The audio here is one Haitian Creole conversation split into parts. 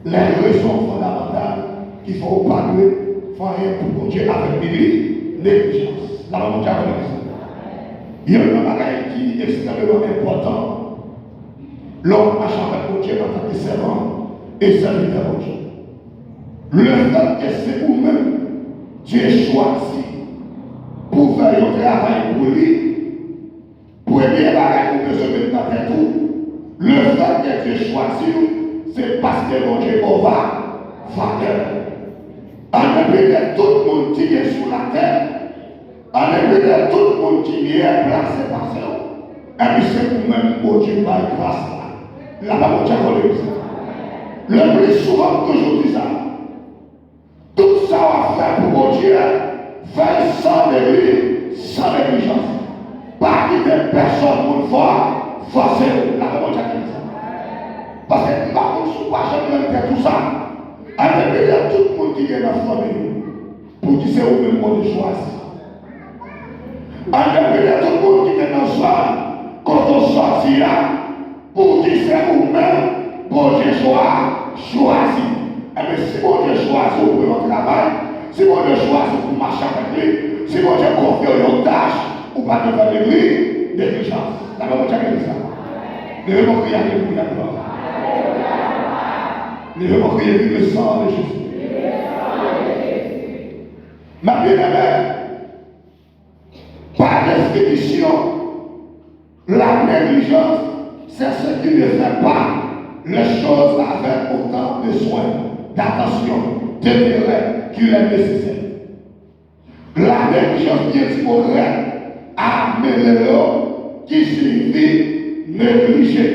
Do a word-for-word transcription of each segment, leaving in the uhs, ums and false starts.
Lè rezon fondamantal ki fè w pa dwe fè anyen pou Bondye avèk negli-, neglijans. Lapè Bondye avèk neglijans. Youn nan bagay ki ekstrèmeman enpòtan lè w ap mache avèk Bondye antanke sèvan e sèvitè Bondye. Lefètke se ou menm Dye chwazi pou fè yon travay pou li, premye bagay ou bezwen met nan tèt ou, lefètke Dye chwazi w, se paske Bondye ba w va-, valè. An depi de tout moun ki gen sou latè, an depi de tout moun ki mye plase pase w, epi se ou menm Bondye bay gras la. Lapè Bondye avèk neglijans. Le pli souvan, m toujou di sa. Tout sa w ap fè pou Bondye, fè l san negli-, san neglijans. Pa kite pèsòn moun fò-, fòse w. Lapè Bondye avèk neglijans. Paske m pa konn si w pa janm rann tèt ou sa. An depi de tout moun ki gen nan fanmi w, pouki se ou menm Bondye chwazi? An depi de tout moun ki te nan zòn kote w sòti a, pouki se ou menm Bondye chwa-, chwazi? Ebyen, si Bondye chwazi w pou yon travay, si Bondye chwazi w pou mache avèk li, si Bondye konfye w yon tach, ou pa dwe fè negli-, neglijans. Lapè Bondye avèk neglijans. Leve men w, kriye alelouya, glwa. Leve men w, kriye viv le sang de Jésus. Mè byeneme, par définition, la négligence, c'est ce qui ne fait pas les choses avec autant de soin, d'attention, d'intérêt qu'il est nécessaire. La négligence vient du mot grec, ameleo, ki siyifi neglije.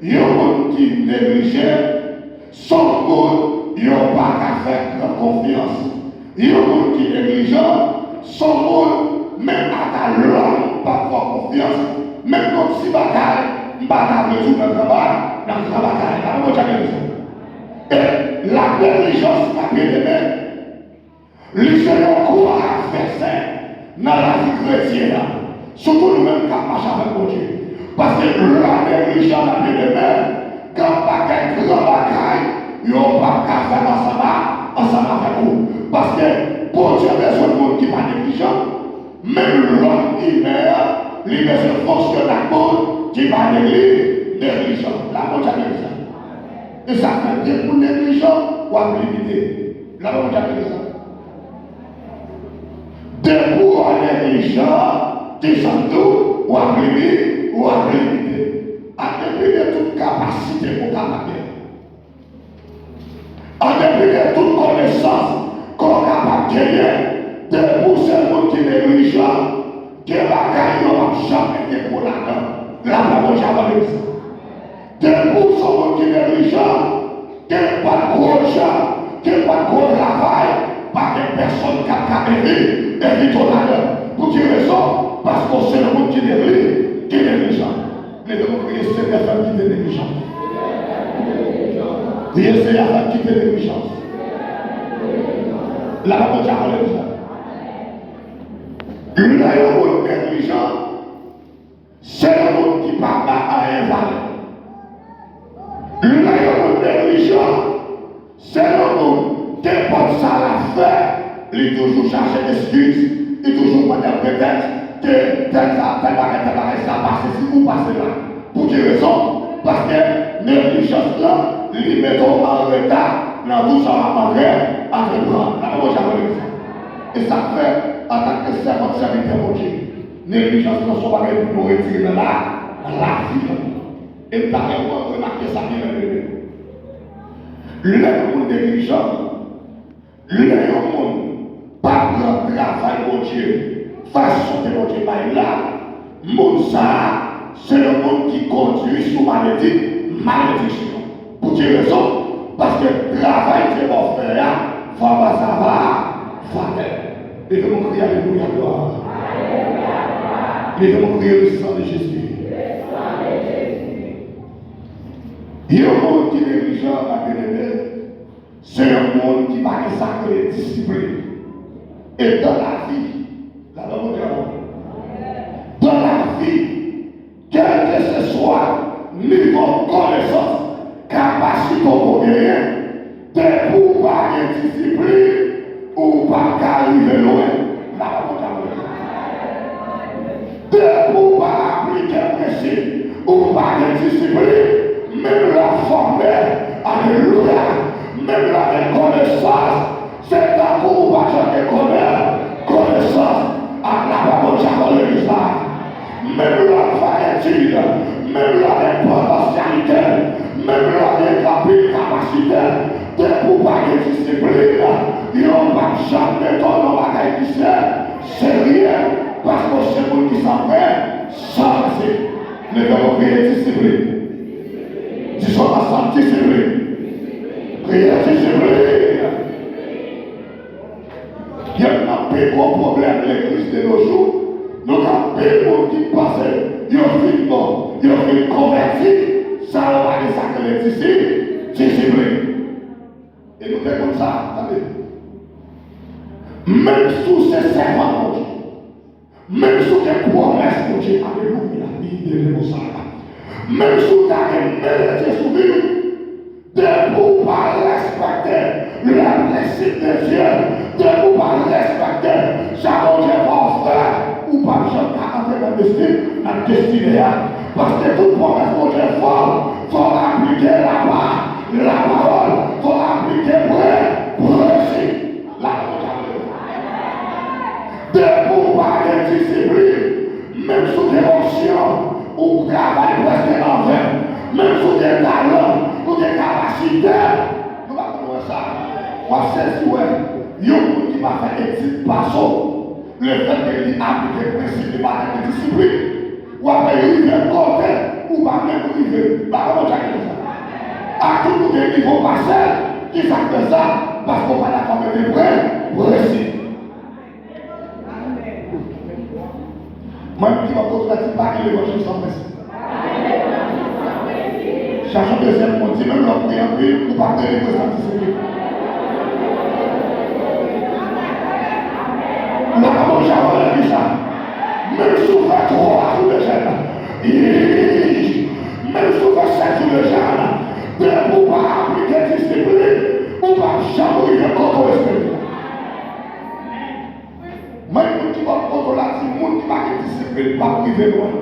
Yon moun ki neglije, se yon moun yo pa ka fè gran konfyans. Yon moun ki neglijan, se yon moun, menm ata lòm pa fè w konfyans, menm yon ti bagay, m pa ta vle di w nan gran ba-, nan gran bagay. Lapè Bondye avèk neglijans. E la négligence, mè byeneme, li se yon gwo advèsè nan lavi kretyen an, sitou nou menm k ap mache avèk Bondye. Paske lè w neglijan, mè byeneme, gen bagay, gran bagay, yo p ap ka fè ansanm a-, ansanm avèk ou. Paske Bondye bezwen moun ki pa neglijan. Menm lòm imen an, li bezwen fonksyone ak moun ki pa negli-, neglijan. Lapè Bondye avèk neglijans. E sa fè depi w neglijan, w ap limite. Lapè Bondye avèk neglijans. Depi w neglijan, desann tou, w ap limi-, w ap limite. An depi de tout kapasite ke w kapab genyen. An depi de tout konesans ke w kapab genyen, depi w se moun ki neglijan, gen bagay yo p ap janm mete pou w ladan. Lapè Bondye avèk neglijans. Depi w se yon moun ki neglijan, kenpòt gwo jan, kenpòt gwo travay, pa gen pèsonn k ap ka evi-, evite w ladan. Pou ki rezon? Paske w se yon moun ki negli-, ki neglijan. Leve men w, kriye, Senyè, fè m kite neglijans. Kriye, Senyè, fè m kite neglijans. Lapè Bondye avèk neglijans. Lè yon moun neglijan, se yon moun ki pa bay anyen valè. Lè yon moun neglijan, se yon moun, kenpòt sa l ap fè, li toujou chache eskiz, li toujou mande pretèks ke tèl sa, tèl bagay, tèl bagay sa pase, si ou pase la. Pou ki rezon? Paske neglijans lan, li mete w an reta nan tout sa w ap antre, antreprann. Lapè Bondye avèk neglijans. E sa k fè, antanke sèvant, sèvitè Bondye, neglijans lan se yon bagay pou nou retire nan la, nan lavi nou. E m ta renmen w remake sa byen, byeneme. Lè yon moun neglijan, lè yon moun pa pran travay Bondye fason ke Bondye bay la, moun sa a se yon moun ki kondui sou maledi-, malediksyon. Pou ki rezon? Paske travay Dye ba w fè a, fò w ba sa va-, valè. Leve men w, kriye, alelouya, glwa. Leve men w, kriye, le sang de Jésus. Yon moun ki neglijan, mè byeneme, se yon moun ki pa gen sa k rele disiplin. E dan lavi, ladan Bondye, dan lavi, kèlkeswa nivo konesans, kapasite w genyen, Depi w pa gen disiplin, ou p ap ka rive lwen. Depi w pa aplike prensip, ou pa gen disiplin, menm lè w fòme, alelouya, menm lè w gen konesans, se tankou ou pa t janm gen kone-, konesans. Ak lapè Bondye avè legliz la. Menm lè w fè etid, menm lè w gen potansyalite, menm lè w gen anpil kapasite, depi w pa gen disiplin, yo p ap janm mete w nan bagay ki se-, serye, paske w se moun ki san prensip, san prensip. Leve men w, kriye disiplin. Di sa ansanm, disiplin. Kriye disiplin. Youn nan pi gwo pwoblèm legliz de nos jours, nou gen anpil moun ki panse yo fin bon, yo fin konvèti, san yo pa gen sa k rele disi-, disiplin. E nou te konn sa, tande. Menm si w se sèvant Bondye, menm si w gen pwomès Bondye, alelouya, li delivrans la. Menm si w ta gen men Bondye sou vi w, depi w pa respekte les principes de Dieu, depi w pa respekte sa Bondye fè w fè, ou p ap janm ka antre nan desti-, nan destine a. Paske tout pwomès Bondye fè w, fò w aplike lapa-, lapawòl, fò w aplike pre-, prensip. Lapè Bondye avè w. Depi w pa gen disiplin, menm si w gen onksyon, ou travay prèske anven, menm si w gen talan, ou gen kapasite, nou pa konn wè sa. W ap sezi wè, yon moun ki pa fè etid pase w, lefètke li aplike prensip, li pa gen disiplin. W ap rive kote ou pa menm rive. Bagay Bondye ap di sa. Ak tout ou gen nivo pase, ki sa k fè sa? Paske w pa dakò mete pre-, prensip. Mwen menm ki w ap kote la di pa gen levanjil san prensip. Chache yon dezyèm moun, di menm lè w priye anpil, ou p ap delivre san disiplin. Lapè Bondye avè w legliz la. Menm si w fè twa jou de jèn, menm si w fè sèt jou de jèn, depi w pa aplike disiplin, ou p ap janm rive kote w espere. Men moun ki bò kote w la di, moun ki pa gen disiplin p ap rive lwen.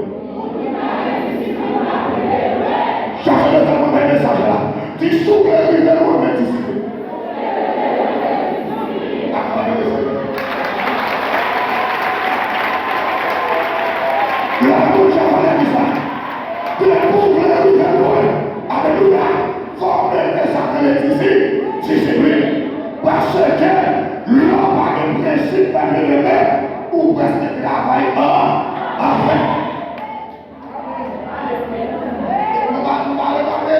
Chache de sa mwen bay mesaj la. Di si w vle rive lwen, men disiplin. Lapè Bondye avè legliz la. Depi w vle rive lwen, alelouya, fò w mete sa k rele disi-, disiplin. Paske lè w pa gen prensip, mwen byeneme, ou prèske travay an, anven. Nou pa, nou pa remake?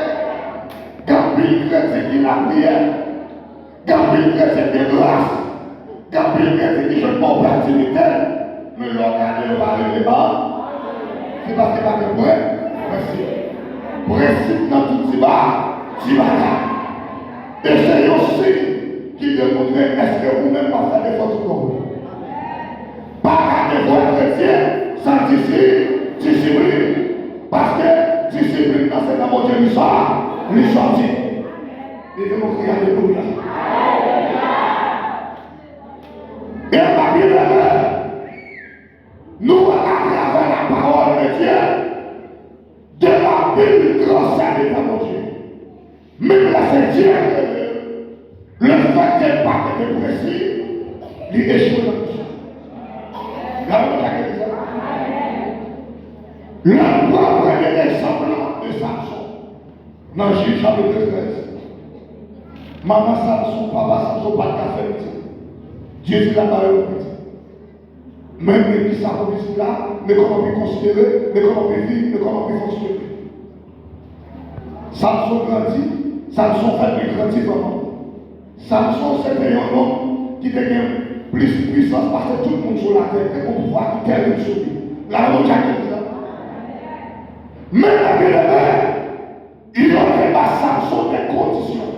Gen anpil kretyen ki lapriyè. Gen anpil kretyen ki gen gras. Gen anpil kretyen ki jwenn opòtinite. Men lè w gade yo pa rele an. Se paske pa gen pre-, prensip. Prensip nan tout ti ba-, ti bagay. E se yon siy ki demontre èske ou menm w ap fè efò tout kò w. Pa ka gen vrè kretyen san disi-, disiplin. Paske disiplin nan se nan Bondye li sò-, li sòti. Leve men w, kriye alelouya. E pa byeneme, nou wè atravè lapawòl de Dye, gen anpil gran sèvitè Bondye. Menm lè se Dye ki rele yo, lefètke l pa mete prensip, li echwe nan misyonn. Gade Bondye ak legliz la. Lè n pran premye egzanp lan de Samson, nan Jij chapit trèz, manman Samson, papa Samson pa t ka fè l pitit. Dye di l ap ba yo yon pitit. Men, men ki sa pou pitit la, men kòman pou konsidere, men kòman pou viv, men kòman pou fonksyone. Samson grandi, Samson fèt, li grandi vrèman. Samson se te yon nonm ki te gen plis pwisans pase tout moun sou latè, te gen yon pouvwa ki terib sou li. Lapè Bondye ak legliz la. Men, men byeneme, yo te ba Samson de kondisyon.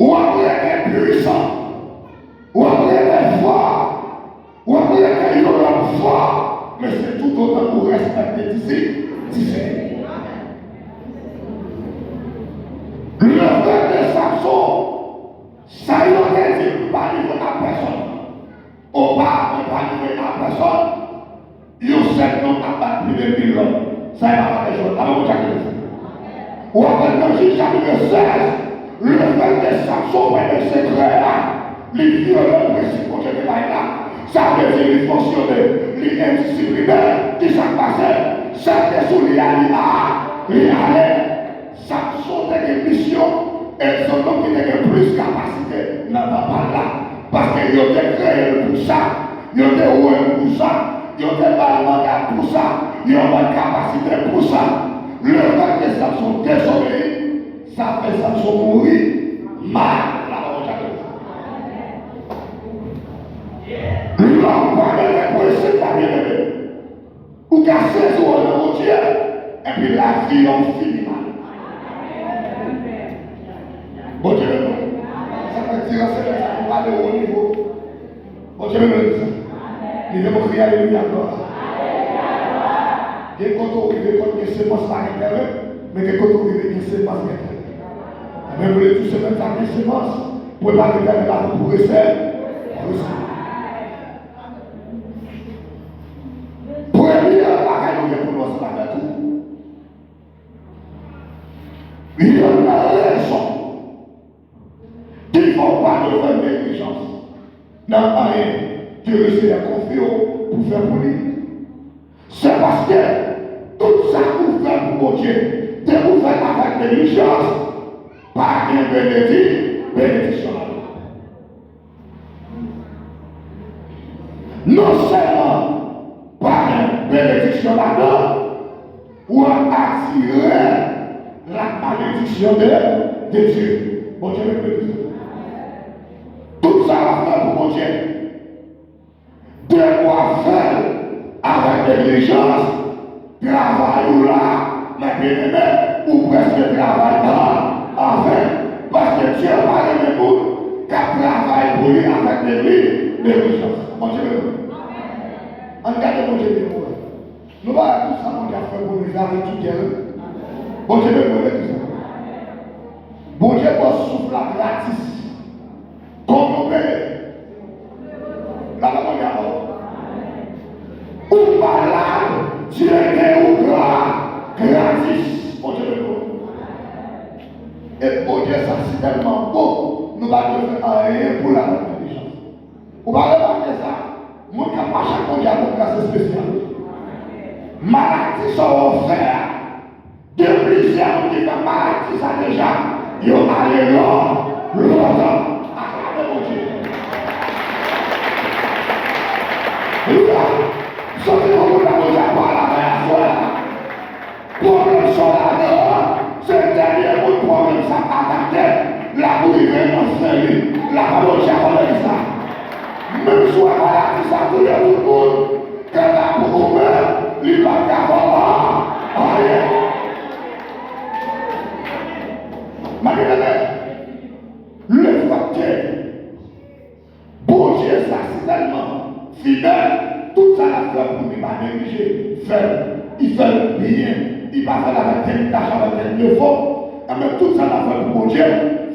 W ap rete pwisan. W ap rete fò. W ap rete yon lòm fò. Men se toutotan ou respekte disi-, disiplin. Lefètke Sa yo te di m pa livre a pèsonn. Opa, mwen pa livre a pèsonn. Yon sèl nonm ap bat pli de mil lòt. Sa e pa bagay jwèt. Amen, Bondye ap beni sa. Ou ap wè nan Jij chapit sèz, lefètke Samson konnen sekrè a, li vyole prensip Bondye te bay la. Sa vle di li fonksyone, li endisiplinen. Kisa k pase? Sèl te sou li a, li a, li ale. Samson te gen misyon, e se yon nonm ki te gen plis kapasite nan tan pa l la. Paske yo te kreye l pou sa, yo te wè l pou sa, yo te ba l manda pou sa, yon bann kapasite pou sa. Lefètke Samson dezobeyi, sa fè Samson mouri mal. La pa Bondye ap beni sa. Lè w pa mete prensip la, byeneme, ou ka sezi w nan Bondye, epi lavi w fini mal. Bondye beni w. Sa fè ti ransemen sa pou pale w o nivo. Bondye beni w legliz la. Leve pou kriye alelouya, glwa. Gen kote w rive, kote gen semans pa gen tèren, men gen kote w rive, gen semans gen tèren. Mwen vle di semèn sa gen semans, prepare tèren la pou resè, pou resè. Premye bagay nou gen pou nou ansanm avèk ou, youn nan rezon ki fè w pa dwe fè neglijans nan anyen ke Lesenyè konfye w pou fè pou li, se paske tout sa ou fè pou Bondye, depi w fè l avèk neglijans, pa gen benedi-, benediksyon ladan. Non sèlman pa gen benediksyon ladan, ou ap atire la malédiction de, de Dieu. Bondye mèt benediksyon. Tout sa w ap fè pou Bondye, depi w ap fè l avèk neglijans, travay ou la, men byeneme, ou prèske travay an, anven, paske Dye pa renmen moun k ap travay pou li avèk negli-, neglijans. Bondye beni nou. Ann gade Bondye byen pou wè. Nou pa wè tout sa Bondye ap fè pou nou, sa vle tout byen, wi. Bondye beni nou, legliz la. Bondye ba w souf la gratis. Konbyen w peye? La pa Bondye avè w. Ou malad, Dye gen ou gra gratis. Bondye beni w. E Bondye sa si tèlman bon, nou pa dwe fè anyen pou l avèk neglijans. Ou pa remake sa? Moun k ap mache ak Bondye a gon gras espesyal. Maladi sa w fè a, gen plizyè moun ki fè maladi sa deja, yo ale lon-, lontan. Aklame Bondye. Alelouya. Santi yon moun la Bondye ap pale avè aswè a. Pwoblèm sa w ladan an, se dènye moun pwoblèm sa ap atake, l ap rive nan fen li. La pa Bondye a konnen sa. Menm si w wè maladi sa touye tout moun, kanta pou ou menm, li p ap ka fè w anyen. Malgre, lefètke Bondye sa si tèlman fidèl, tout sa l ap fè pou nou, li pa neglije fè l. Li fè l byen. Li pa fè l avèk tèt tache, avèk tèt defo. Enben, tout sa n ap fè pou Bondye,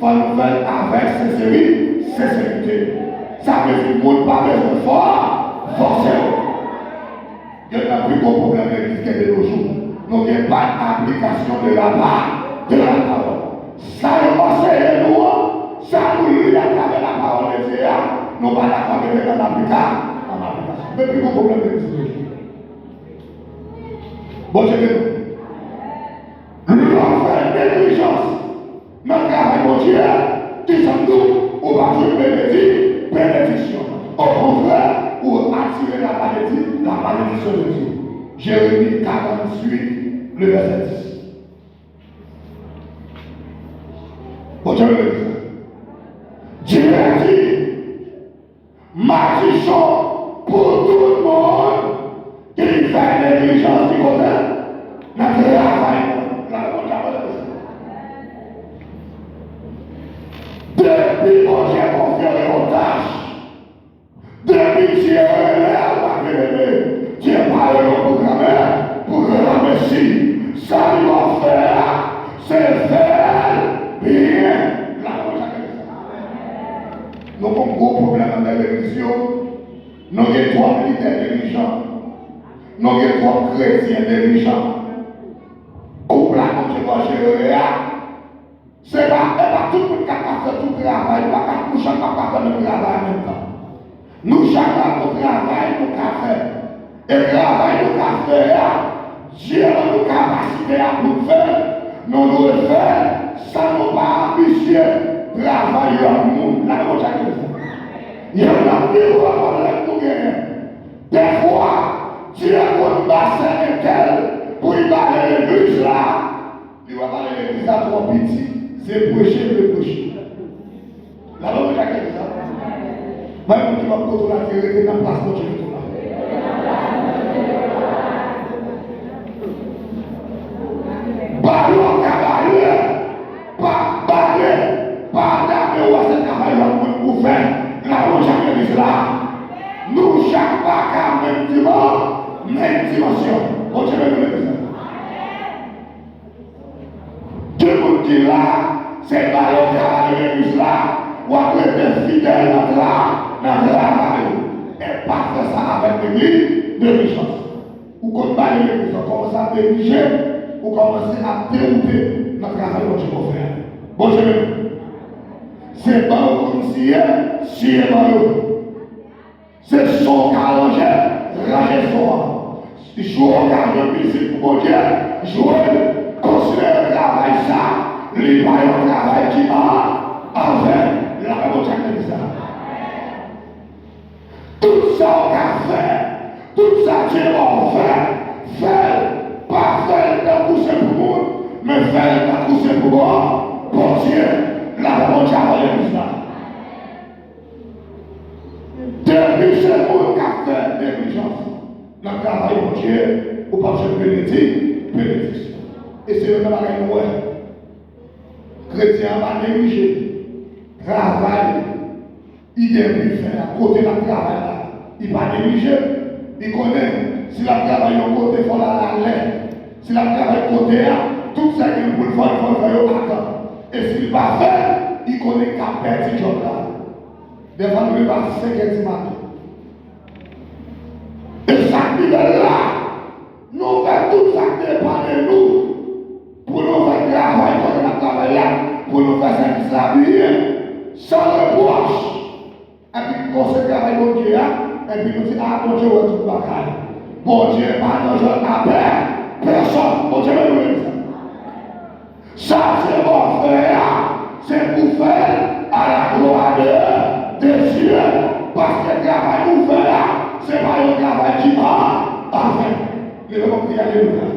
fò nou fè l avèk senseri-, senserite. Sa vle di, moun pa bezwen fò-, fòse w. Youn nan pi gwo pwoblèm legliz gen de nos jours, nou gen pa aplikasyon de la pa-, de la parole. Sa yo anseye nou an, sa nou li atravè la parole de Dieu a, nou pa dakò mete l an aplika-, an aplikasyon. Men pi gwo pwoblèm legliz de nos jours. Bondye beni nou. Lè w fè neglijans nan travay Bondye a, kisa m di w? Ou p ap jwenn benedi-, benediksyon. Okontrè, ou atire la maledi-, la malédiction de Dieu. Jérémie quarante-huit, le verset dix. Bondye beni sa. Dye di, Madichon pou tout moun ki fè neglijans ki kote? Nan travay mwen. Depi Bondye konfye w yon tach, depi Dye rele w, pa byeneme, Dye pa rele w pou granmè, pou granmesi. Sa li ba w fè a, se fè l byen. La Bondye Nou gon gwo pwoblèm anndan legliz yo. Nou gen twòp lidè dirijan. Nou gen twòp kretyen dirijan. Koup la Bondye pral jere a, se pa, e pa tout moun k ap ka fè tout travay. Nou pa ka, nou chak pa ka fè menm travay an menm tan. Nou chak la gon travay nou ka fè. E travay nou ka fè a, Dye ban nou kapasite a pou n fè l, nou dwe fè l san nou pa anbisye travay lòt moun. Lage Bondye ak legliz la. Youn nan pi gwo pwoblèm nou genyen, dèfwa, Dye konn ba sèvitè l pou l bale legliz la. Li wè bale legliz la twò piti, se preche l vle preche. Lage Bondye ak legliz la. Bay moun ki bò kote w la di, rete nan plas Bondye mete w la. Bale w ka bale, pa bale, pa dame w, se travay lòt moun pou fè. Lage Bondye ak legliz la. Nou chak pa ka menm diman-, menm dimansyon. Bondye beni legliz la. Gen moun ki la, se bale w ka bale legliz la, w ap rete fidèl nan tra-, nan travay ou. E pa fè sa avèk legliz, neglijans. Ou konn bale legliz la, kòmanse ap neglije, ou kòmanse ap dewoute nan travay Bondye pou fè a. Bondye beni. Se ban ou konn siye, siye ban yo. Se son w ka ranje, ranje son an. Jou w ka jwe mizik pou Bondye, jwe l. Konsidere travay sa, li pa yon travay ki mal, anfen, lage Bondye ak legliz la. Tout sa w ka fè, tout sa Dye ba w fè, fè l. Pa fè l tankou se pou moun, men fè l tankou se pou Bon-, Bondye. Lage Bondye ak legliz la. Depi se moun k ap fè neglijans nan travay Bondye, ou p ap jwenn benedi-, benediksyon. E se youn nan bagay nou wè. Kretyen an pa neglije travay li gen pou l fè a, kote l ap travay la. Li pa neglije. Li konnen si l ap travay yon kote, fò l al alè. Si l ap travay kote a, tout sa gen pou l fè, fò l fè yo atan. E si l pa fè, li konnen l ka pèdi djòb la. Dèfwa nou leve a senk è di maten. E sa k pi bèl la, nou fè tout sa k depann de nou pou nou fè travay kote n ap travay la, pou nou fè sèvis la byen, san repwòch. Epi, kòm se travay Bondye a, epi nou di, a, Bondye wè tout bagay. Bondye pa nan jwèt a pè-, pèsòn. Bondye beni nou, legliz la. Sa se bon fè a, se pou fè l à la gloire de, de Dieu. Paske travay ou fè a, se pa yon travay ki an, anfen. Leve men w, kriye alelouya.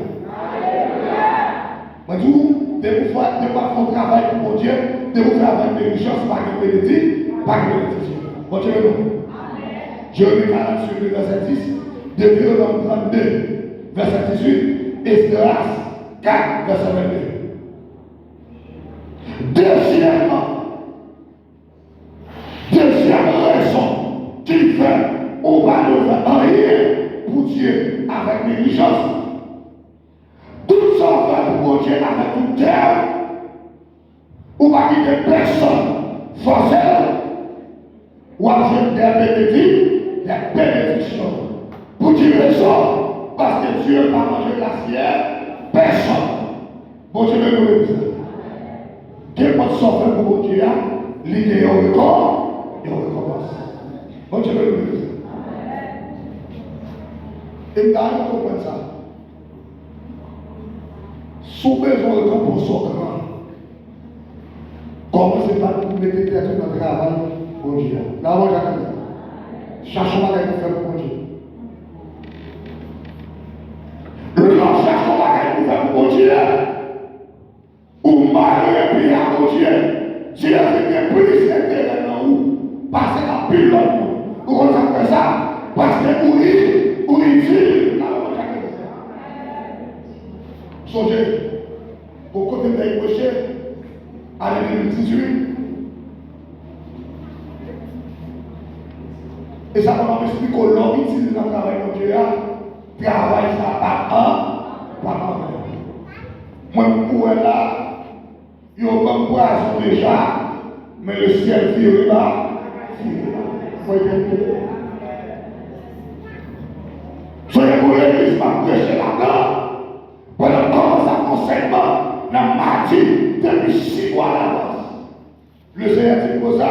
Mwen di w, depi w fè, depi w ap fè yon travay pou Bondye, depi w fè avèk neglijans, pa gen benedi-, pa gen benediksyon. Bondye beni w. Jeremi karanntuit, vèsè dis, Detewonòm trannde, vèsè dizuit, Esdras kat, vèsè vennde. Dezyèmman, dezyèm rezon ki fè ou pa dwe fè anyen pou Dye avèk neglijans. Tout sa w fè pou Bondye avèk tout kè w, ou pa kite pèsonn fòse w, w ap jwenn dè benedi-, dè benediksyon. Pou ki rezon? Paske Dye pa manje lasyèt pèsonn. Bondye beni w, legliz la. Kenpòt sa w fè pou Bondye a, li gen yon rekon-, yon rekonpans. Bondye beni w, legliz la. E m ta renmen w konprann sa. Si w bezwen rekonpans ou gran, kòmanse pa mete tèt ou nan travay Bondye a. Nan Bondye a, chache yon bagay pou fè pou Bondye. Lè w chache yon bagay pou fè pou Bondye, ou mare pye a Bondye. Dye vin gen plis enterè nan ou pase anpil lòt moun. Ou konn sa k fè sa? Paske ou i-, ou itil nan Bondye a. Sonje, gon kote m te preche, ane de mil dizuit. E sa fè m ap esplike w, lè w itil nan travay Bondye a, travay sa pa an, pa an vè. Mwen, m wè la, yo ban m pwazon deja, men lesyèl vire ba, Soyez pou legliz m ap preche ladan. Pandan m kòmanse ak ansèyman nan madi depi sis mwa alavans. Lesenyè di m konsa,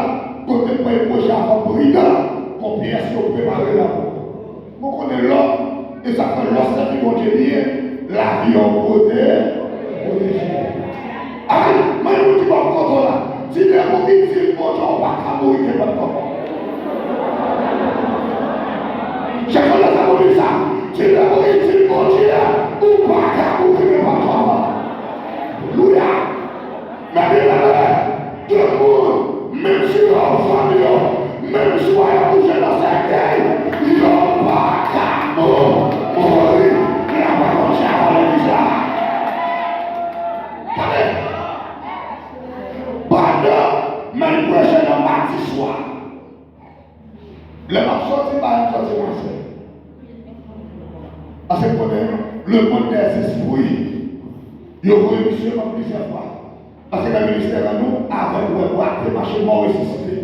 kote m pral preche a, fò m pridan, gon pyès yo prepare la pou mwen. Mwen konnen lòm, e sa fè lè w sèvi Bondye byen, lavi a w pwote, pwoteje. Ay, men yon ti bò kote w la, di nèg ou itil Bondye, ou pa ka mouri kenpòt kòman. Chak fwa sa pou di sa, di nèg ou itil Bondye, ou pa ka mouri kenpòt kòman. Alelouya! Men byeneme, tout moun, menm si yo fann yo, menm si w al bouje nan sèkèy, yo pa ka mou-, mouri. Lapè Bondye avè w legliz la. Tande! Pandan m al preche nan madi swa, lè m ap sòti, pa m sòti Masèy. Paske m konnen le monde des esprits, yo voye misye ban m plizyè fwa. Paske nan ministè an nou, avèg wè, bwate mache, mò resisite.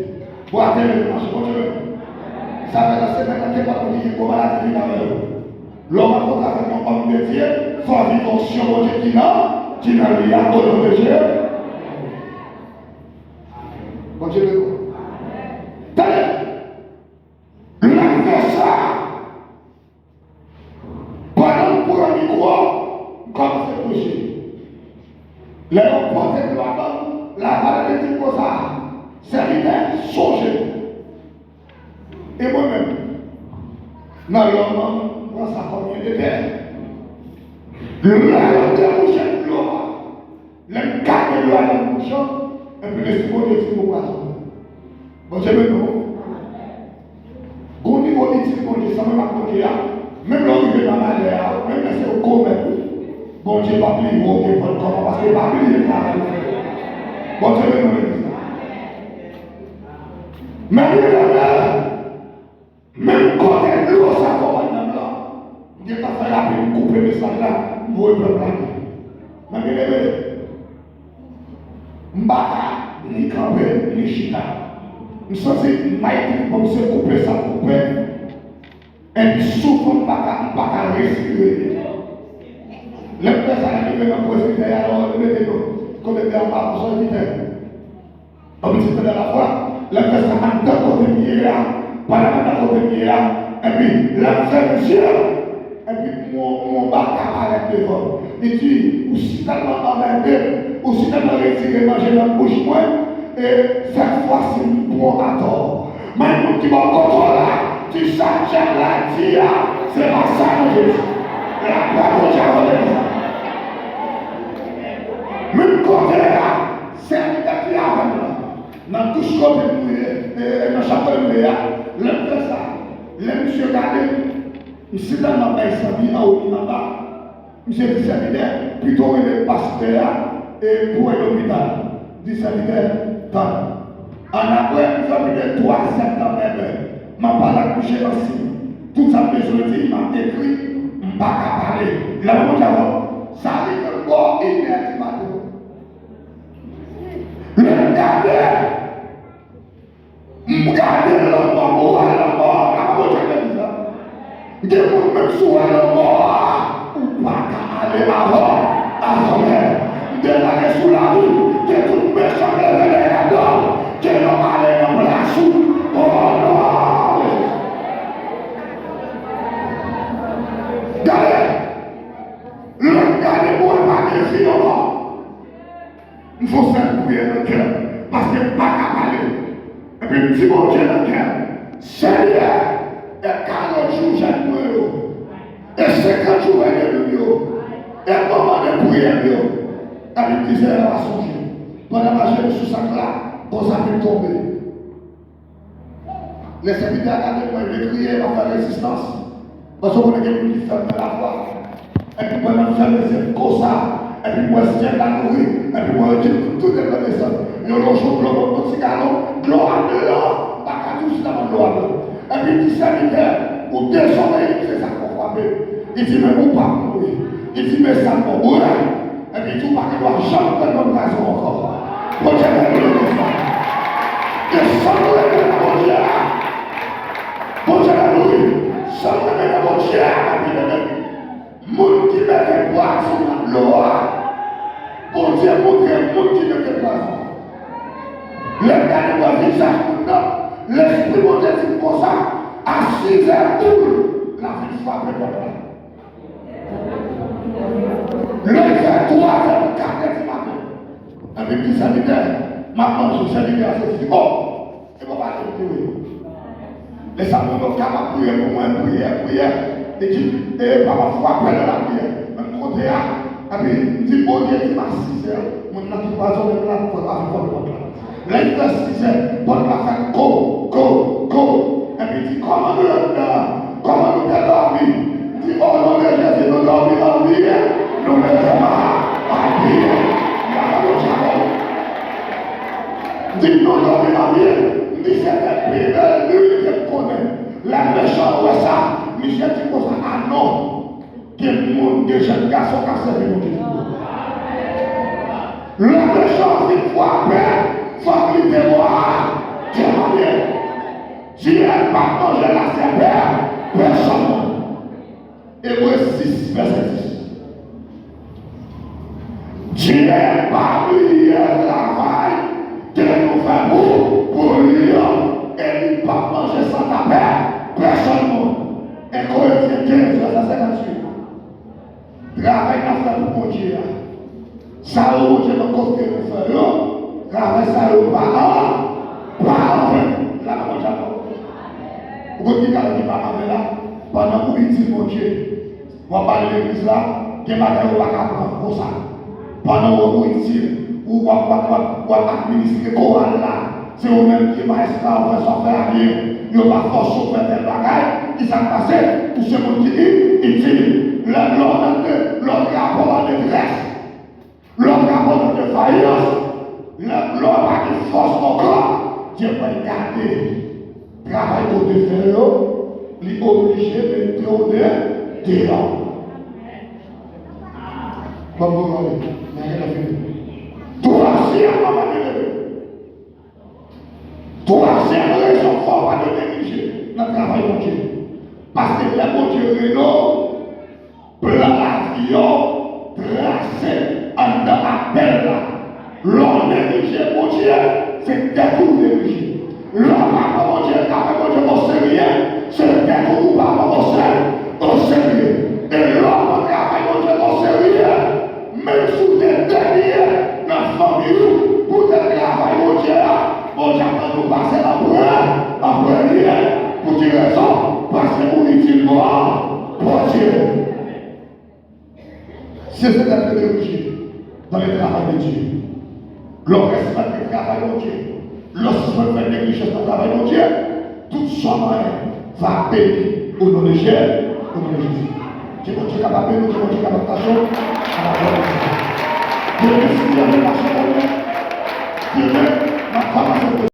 Bwate leve mache, Bondye beni nou. Sa fè nan semèn nan, gen pa moun ki gen gwo maladi vin avè yo. Lè w rankontre avèk yon òm de Dye, fò w viv onksyon Bondye ki nan, ki nan li a, o non de Jezi. Bondye beni w. Tande! Lè m fè sa, pandan m pran mikwo, m kòmanse preche. Lè yo pote dlo a ban m, lavalè te di m konsa, sèvitè, sonje. E mwen menm, nan lòm nan, m pran sa kòm yon etè. Lè yo debouche dlo a, lè m gade dlo a nan bouch lan, epi Lespri Bondye di m, ou pwazon. Bondye beni w. Gon nivo itil Bondye, sa menm ak Bondye a, menm lè w rive nan malè a, menm lè se w komèt li, Bondye p ap bliye w kenpòt kòman, paske l pa bliye travay ou fè. Bondye beni w, legliz la. Men byeneme, menm kote dlo sa kòmann nan blan, m gentan fè rapid, m koupe mesaj la, m voye pèp la. Men byeneme, m pa ka ni kanpe, ni chita. M santi m ay trip mwen, m se koupe sa m koupe. Epi soufri m pa ka, m pa ka respire. Lè m fè sa, lè m rive nan presbitè a, lè m mete nou kote de a pa presbitè. Yon pitit tande la fwa, lè m fè sa anndan kote m ye a, pandan m anndan kote m ye a, epi lè m fèmen zye m, epi m wè yon baka parèt devan m. Li di, ou sitèlman anmède m, ou sitèlman retire manje nan bouch mwen, e sèt fwa si m pran w atò. Men moun ki bò kote w la, di sa dyab la di a, se pa sa Bondye di. Lapè Bondye avè w. Menm kote a, sèvitè ki avè m lan, nan douch kote m ye, e, e nan chanm kote m ye a, lè m fè sa, lè misye gade m, misye tèlman bay santi anwo li anba. Misye di sèvitè, pito w rele pastè a, e, pou w al lopital. Di sèvitè, tann. Annapre, m fè plis de twa zèdtan bèbè. M ap pale ak misye nan siy. Tout sa m bezwen di, m ap ekri, m pa ka pale. Lè m konn di avè w, sa rive bò inè di maten. Lè m gade, m gade lanmò, m wè lanmò, la Bondye te di sa. Gen moun menm si w wè lanmò a, ou pa ka ale avè l. Asanble, m deklare sou lavi, ke tout mechan k leve dèyè do w, ke yo ale nan plas ou. O non de Jezi. Gade, lè m gade pou wè pa gen vi ankò. M fè yon sèl priyè nan kè m, paske m pa ka pale. Epi m di Bondye nan kè m, Senyè, e karant jou jèn mwen yo, e senkant jou vènde m yo, e moman de priyè m yo. Epi m di Senyè a pa sonje. Pandan m al jenou sou sak la, konsa vin tonbe. Lè sèvitè a gade mwen, li kriye, m ap fè rezistans. Paske w konnen gen moun ki fèb nan lafwa. Epi pandan m fèmen zye m konsa, epi m wè syèl la louvri, epi m wè yo di tout, tout dlo desann. Yo lonje yon dlo, yon ti galon, dlo a blan, m pa ka di w si sèlman dlo a blan. Epi l di sèvitè, ou dezobeyi m, se sa k fè w frape. Li di, men ou p ap mouri. Li di, men sa m wè. Epi tou, pa gen dwa janm pran yon pwazon ankò. Bondye beni legliz la. E san nou rete nan Bondye, vizaj moun nan, Lespri Bondye di m konsa, a sizè boul, l ap vin frape pòt la. Lè l fè twazè, katrè di maten, epi m di sèvitè, m ap manje, sèvitè a sezi, o, e bon bagay m te wè. Lè sa moun yo kapab priye pou mwen, priyè, priyè. E di, e papa, fwa pè nan lapriyè. Menm kote a, epi m di, Bondye di m a sizè, moun nan ki pwazone m la, pou pa vin frape pòt la. Lè l fè sizè, pòt la fè ko, ko, ko. Epi di, kòman nou ye anndan an? Kòman nou te dòmi? M di, o non de Jezi, nou dòmi anyen. Nou leve anyen. Lave nou tchabon. M di, nou dòmi anyen. M di, se te pi bèl nwit ke m konnen. Lè mechan an wè sa, misye di konsa, a non. Gen moun, gen jèn gason k ap sèvi Bondye. Lè mechan an fin frape, fòk li te bò a temwanye. Dye p ap manje lasèpè pèsonn moun. Ebre sis, vèsè dis. Dye pa bliye travay ke nou fè pou, pou li an, e li p ap manje san tapè pèsonn moun. En Korentyen kenz, vèsè senkantuit. Travay n ap fè pou Bondye a, sa yo Bondye nan konfye nou fè yo, travay sa yo pa an, pa anven. Lave Bondye ankò. Ou konn ki bagay ki pa anven la? Pandan ou itil Bondye, w ap pale legliz la, gen bagay ou pa ka pran konsa. Pandan w, ou itil, ou w ap, w ap, w ap, w ap administre koral la, se ou menm ki majistra, ou fè sa w fè a byen. Yo pa fòse w fè tèl bagay, ki sa k pase? Ou se moun ki i-, itil. Lè, lè w nan de-, lè w trapè w an detrès, lè w trapè w nan defayans, lè, lè w pa gen fòs ankò, Dye pral gade travay ke w te fè yo, li oblije mete w de-, deyò. Ban m voye w ale. Mwen gentan fini. Twazyèmman, mwen gentan fini. Twazyèm rezon fò w pa dwe neglije nan travay Bondye. Paske lè Bondye rele w, plan lavi w trase anndan apèl la. Lè w neglije Bondye, se tèt ou w neglije. Lè w pa pran Bondye, travay Bondye oserye, se tèt ou ou pa pran oserye. E lè w pran travay Bondye oserye, menm si w te dènye nan fanmi w pou w te travay Bondye a, Bondye ap tann ou pase an prè-, an premye. Pou ki rezon? Paske ou itil Bondye. Si c'est d'être dirigé dans le travail de Dieu, lè w respekte travay Bondye, lè w sispann fè neglijans nan travay Bondye, tout sa w va béni au nom de Jésus, au nom de Jésus. Ke Bondye kapab beni w, ke Bondye kapab tache w, an la glwa de Dye. Demen, si Dye vle, n ap chita demen. Demen, n ap kòmanse.